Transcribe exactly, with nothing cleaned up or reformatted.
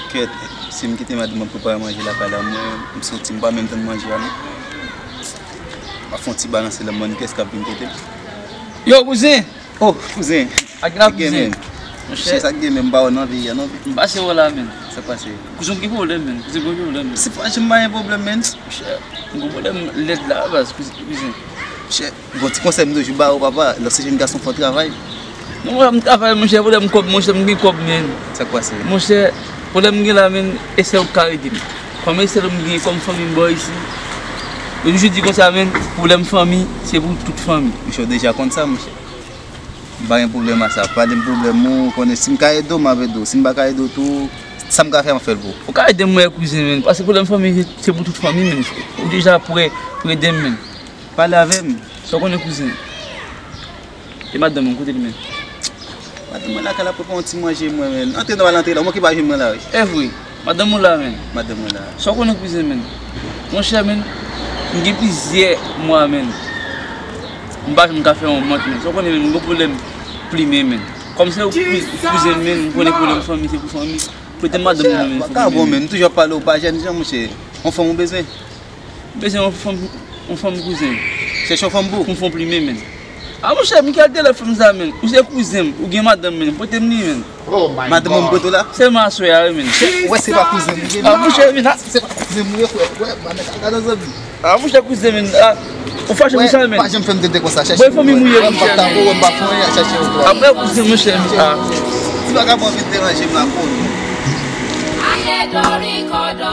Kèt, si m kite madanm mwen prepare manje lakay la, mwen, m soti, m pa menm tann manje a non. M ap fè yon ti balanse la, m bann kès k ap vin kote m. Yo, kouzen! Oh, kouzen! Ak la, kouzen! Monchè, sa k gen menm, m pa wè w nan peyi a non. M pase wè w la, menm. Sa k pase? Kouzen, m gen pwoblèm, menm. Kouzen, m gen pwoblèm, menm. Se pa janm pa gen pwoblèm, menm. Monchè, m gen pwoblèm lèd la, baz, kouzen. Monchè, gon ti konsèy m toujou ba ou, papa, lòske jèn gason fò travay. Non, mwen, m travay, monchè, pwoblèm kòb, monchè, m gen kòb, menm. Sa k pase? Monchè, pwoblèm m gen la, menm, e sèl ou k ka ede m. Kòm e sèl m gen kòm fanmi m bò isi, yo toujou di konsa, menm, pwoblèm fanmi, se pou tout fanmi. Monchè, ou deja konn sa, monchè. M pa gen pwoblèm a sa. Pale m pwoblèm ou, ou konnen si m ka ede w, m ap ede w. Si m pa ka ede w tou, sa m ka fè, m ap fè l pou ou. Ou ka ede m, wi, kouzen, menm, paske pwoblèm fanmi, se, se pou tout fanmi, menm, frè. Ou deja prè pou ede m, menm. Pale avè m. Sa w konnen, kouzen? E madanm mwen, kote li menm? Madanm mwen lakay la, prepare yon ti manje mwen, menm. Antre nan, al antre la, ou manke pa jwenn mwen la, wi. E vre, madanm ou la, menm. Madanm mwen la. Sa w konnen, kouzen, menm? Monchè, menm, m gen plizyè mwa, menm, m pa janm ka fè yon mant, menm. Sa w konnen, menm, m gen pwoblèm plimen, menm. Kòm se ou, kouzen, menm, m konnen pwoblèm fanmi, se pou fanmi. Prete m madanm mwen, menm, fò plimen, menm. Bon, menm, m toujou ap pale w pa jènjan, monchè. Yon fanm ou bezwen? M bezwen yon fanm, yon fanm, kouzen. Chèche yon fanm pou? Pou m fè yon plimen, menm. A, monchè, Michael, de lè fanm sa, menm. Ou se kouzen m, ou gen madanm, menm. Pote m li, menm. Madanm ou m pote w la? Sèlman aswè a, wi, menm. Ou wè se pa kouzen m ou ye? A, monchè, menm, a. Se pa kouzen m ou ye, frè. Wè, madanm, gade zanmi. A, monchè, kouzen, menm. A, ou fache pou sa, menm. Pa janm fè m tete konsa, chèche. Bon, fanmi m ou ye, monchè, menm. Mwen pa fè anyen, chèche yon. Apre, kouzen, monchè, menm. A. Ti vagabon vin deranje m la, pou. Ale do ri kodo.